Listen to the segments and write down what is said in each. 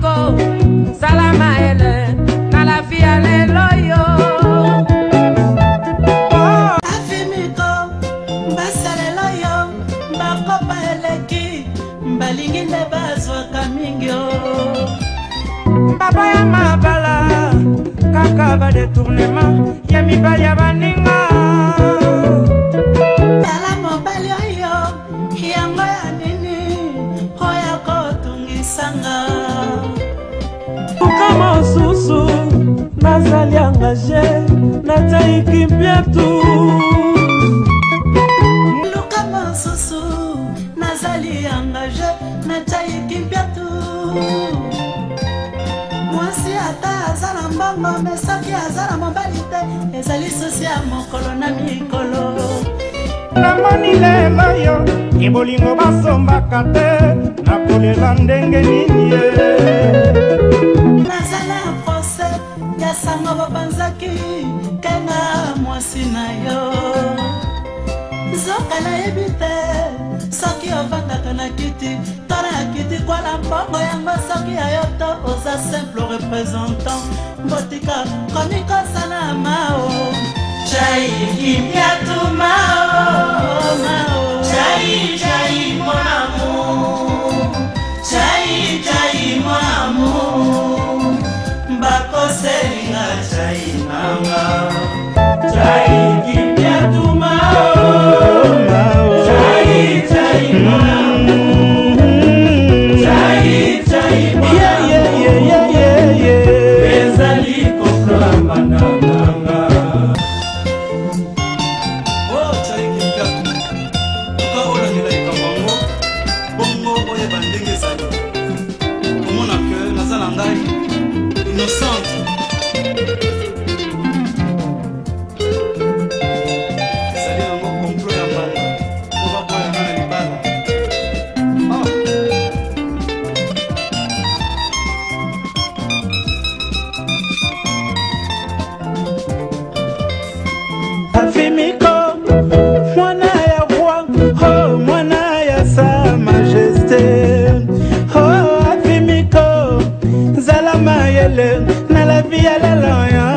Afimiko, zala mayele na la vie ya lelo yo. Afimiko, basalela yo bakopa eleki, balingi nde bazwaka mingi o. Baba ya mabala kaka ba détournement ya mibali ya baninga. Tala mobali oyo, yango ya nini oya kotungisanga. Luka mosusu, nazali engage, nataiki mpiatu. Luka mosusu, nazali engage, nataiki mpiatu. Mwasi ata aza na mbongo, me soki aza na mobali te, ezali susi ya mokolo na mikolo. Namoni lelo yo ke bolingo basombaka te, nakolela ndenge nini ye. Naza na procès ya sango bopanzaki ke na mwasi na yo. Nzoka nayebi te soki ovandaka na kiti to na kiti kwala mbongo yango soki ya yo to oza simple représentant. Botika komikosana mao. Chai kimbiatu mao, mao. Chai, chai, mon amour. Chai, chai, mon amour. Bakoselinga chai nanga. Chai kimbiatu mao. Chai, chai, mon amour. Chai, chai, mon Yeah, yeah, yeah, yeah, yeah, yeah. Ezali koklamba nanga. Oh, Chai Kimpiatu, luka olandela likambo yango bongo oyeba ndenge ezali. Omona ke naza na ngai innocente. Ezali yango complot ya mbanda po baboya nga na libala. Oh. Afimiko, mwana ya roi, oh, mwana ya sa majesté. Oh, Afimiko, zala mayele na la vie ya lelo yo.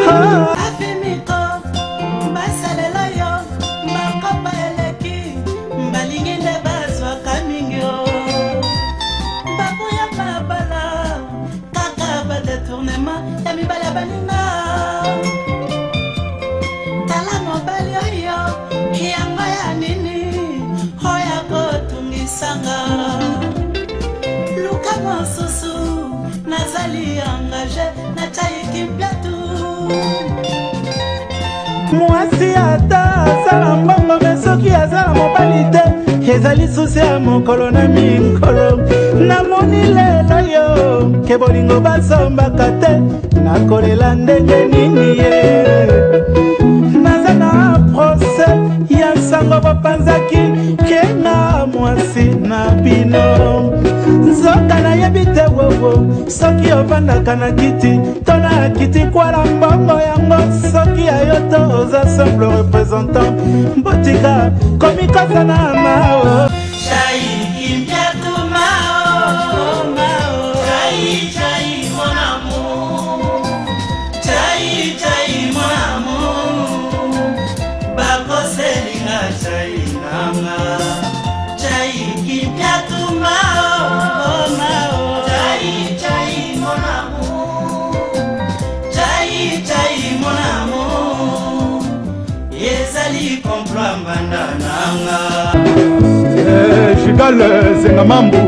Oh. Afimiko, basalela yo bakopa eleki, balingi nde bazwaka mingi o. Baboya mabala kaka ba détournement ya mibali ya baninga. Tala mobali oyo, yango ya nini oya kotungisanga. Luka mosusu, nazali engage, nataiki mpiatu. Mwasi ata azala mbongo, me soki aza na mobali te, ezali susi ya mokolo na mikolo. Namoni lelo yo ke bolingo basombaka te, nakolela ndenge nini ye. Naza na procès ya nsango bopanzaki ke na mwasi na bino. Nzoka nayebi te wowo soki ovandaka na kiti to na kiti kwala mbongo yango soki ya yo to oza simple représentant. Botika komikosana mao. Chai kimpiatu mao, mao. Chai, chai, mon amour. Chai, chai, mon amour. Bakoselinga chai nanga. Chai kimpiatu mao, mao. Chai, chai, mon amour. Chai, chai, mon amour. Ezali complot mbanda nanga. Eh, Jigal Zengamambu,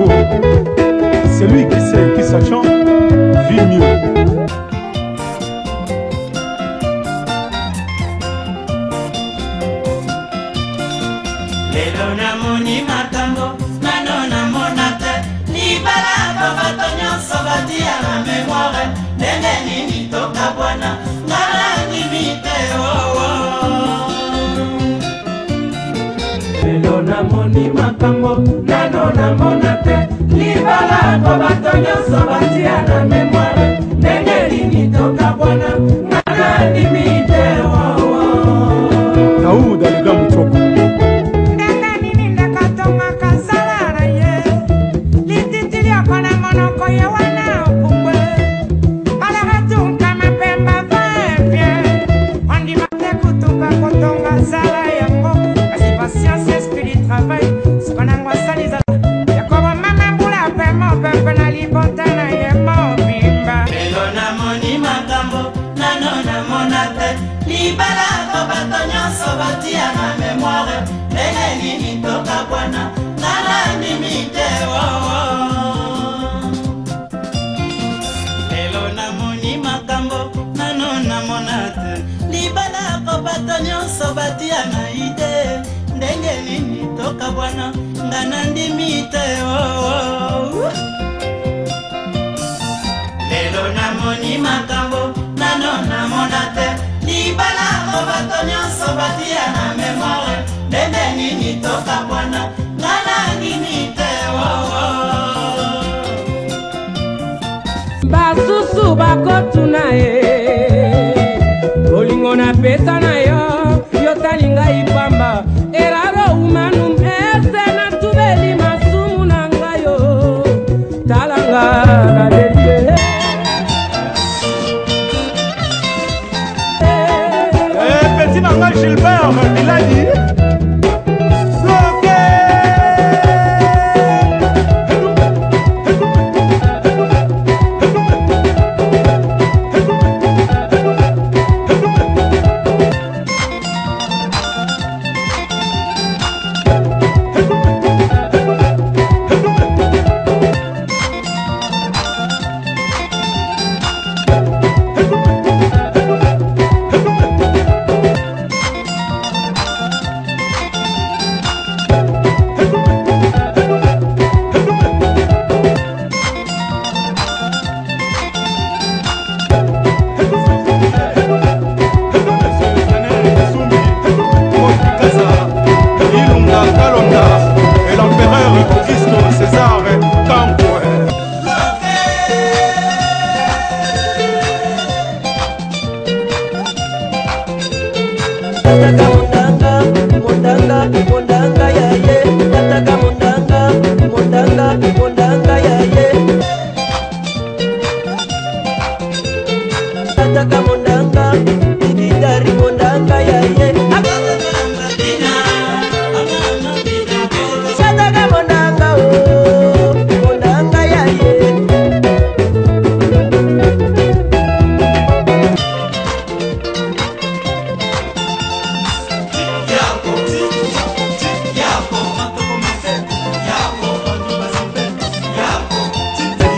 celui qui sait qui s'achant vit mieux. Lelo namoni makambo nano namona te, libala ko bato nyonso batia na mémoire, ndenge nini tokabwana, nga nandimi te oh, oh. Lelo namoni makambo nano namona te, libala ko bato nyonso batia na mémoire, ndenge nini tokabwana, nga nandimi te oh, oh. Daoud Alega Mutoko. Ndenge nini ndekatongaka zala na ye lititili ya batia na memoire, ndenge nini tokabwana, nga nandimi te oh. Lelo namoni makambo nano namona te, libala ko bato nyonso batia na ide, ndenge nini tokabwana, nga nandimi te oh. Lelo namoni makambo nano namona te, libala ko bato nyonso batia na memoire, ndenge nini tokabwana, nga nandimi te oh. Basusu bakotuna ye, bolingo napesa na yo, yo tali ngai pamba, eraro humanum ese natubeli masumu na ngai yo, talanga naleli ye. Petit na ngai Gilbert Biladi.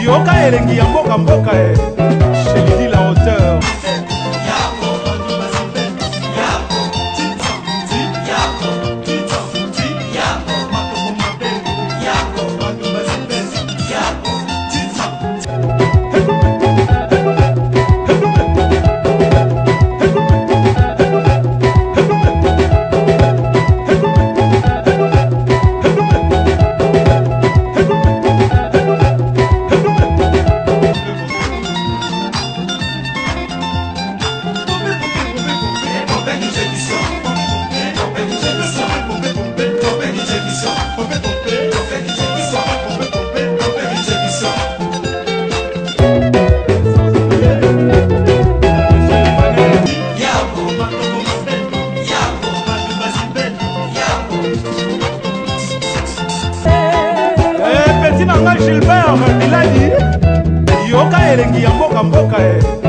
Yoka elengi ya mboka mboka e chez Lydie la hauteur. Gilbert Biladi, yoka elengi ya mboka mboka e.